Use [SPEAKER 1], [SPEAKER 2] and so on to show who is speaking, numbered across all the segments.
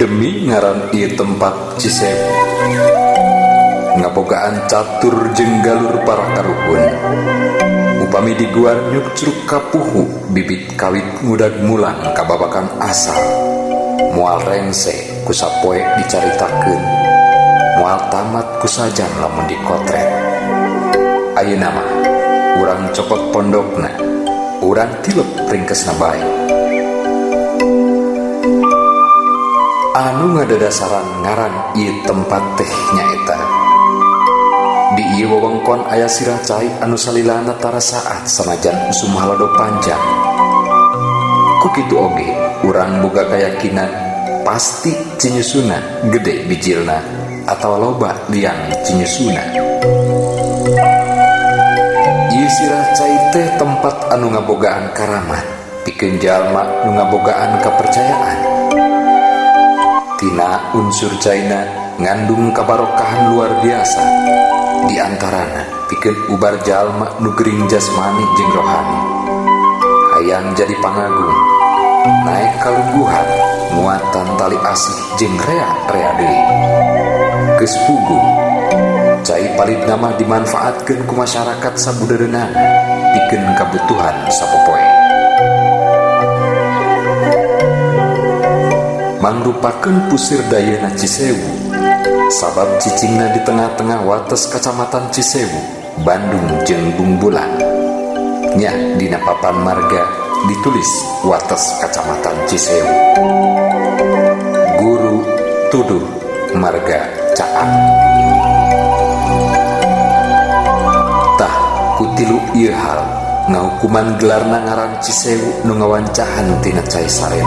[SPEAKER 1] Demi ngaran ieu tempat Cisewu ngabogaan catur jeung galur para karuhun. Upami diguar nyukcruk kapuhu bibit kawit ngudag mulang kababakan asal. Moal rengse ku sapoe dicaritakeun, moal tamat ku sajam lamun dikotret. Ayeuna mah urang cokot pondokna, urang tilep ringkesna bae. Anu ngadadasaran ngaran ieu tempat teh nyaeta di ieu wewengkon aya sirah cai anu salilana tara saat sanajan usum halodo panjang. Ku kitu oge urang boga kayakinan pasti cinyusuna gede bijilna atawa loba liang cinyusuna. Ieu sirah cai teh tempat anu ngabogaan karamat pikeun jalma nu ngabogaan kapercayaan. Tina unsur caina ngandung kabarokahan luar biasa. Di antarana pikeun ubar jalma nu gering jasmani jeung rohani. Hayang jadi pangagung, naek kalungguhan, muatan tali asih jeung rea-rea deui. Geus puguh, cai palidna mah dimanfaatkeun ku masyarakat sabudeureunana pikeun kabutuhan sapopoe. Mangrupakeun pusir dayeuna Cisewu, sabab cicingna di tengah-tengah wates kacamatan Cisewu, Bandung jeung Bungbulang. Nya dina papan marga ditulis wates kacamatan Cisewu. Guru tuduh marga caang. Tah kutilu ieu hal ngahukuman gelarna ngaran Cisewu nu ngawancahan tina cai 1000.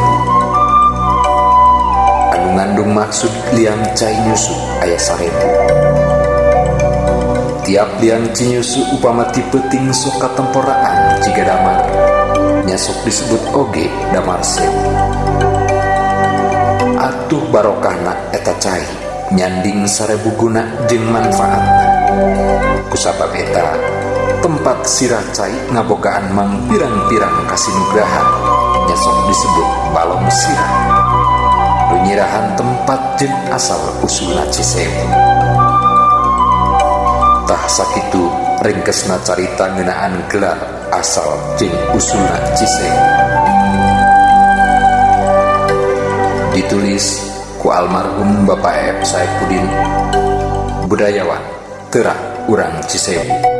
[SPEAKER 1] Anu ngandung maksud liang cai nyusu aya 1000. Tiap liang cinyusu upama tipe ting sok katemporaan jiga damar, nya sok disebut oge damar sewu. Atuh barokahna eta cai nyanding 1000 guna jeung manfaatna. Kusabab eta tempat sirah cai ngabogaan mang pirang-pirang kasinugrahan nya sok disebut balong sirah. Nu nyirahan tempat jeung asal usulna Cisewu. Tah sakitu ringkesna carita ngeunaan gelar asal jeung usulna Cisewu. Ditulis ku almarhum Bapak Eep Saepudin, budayawan terang urang Cisewu.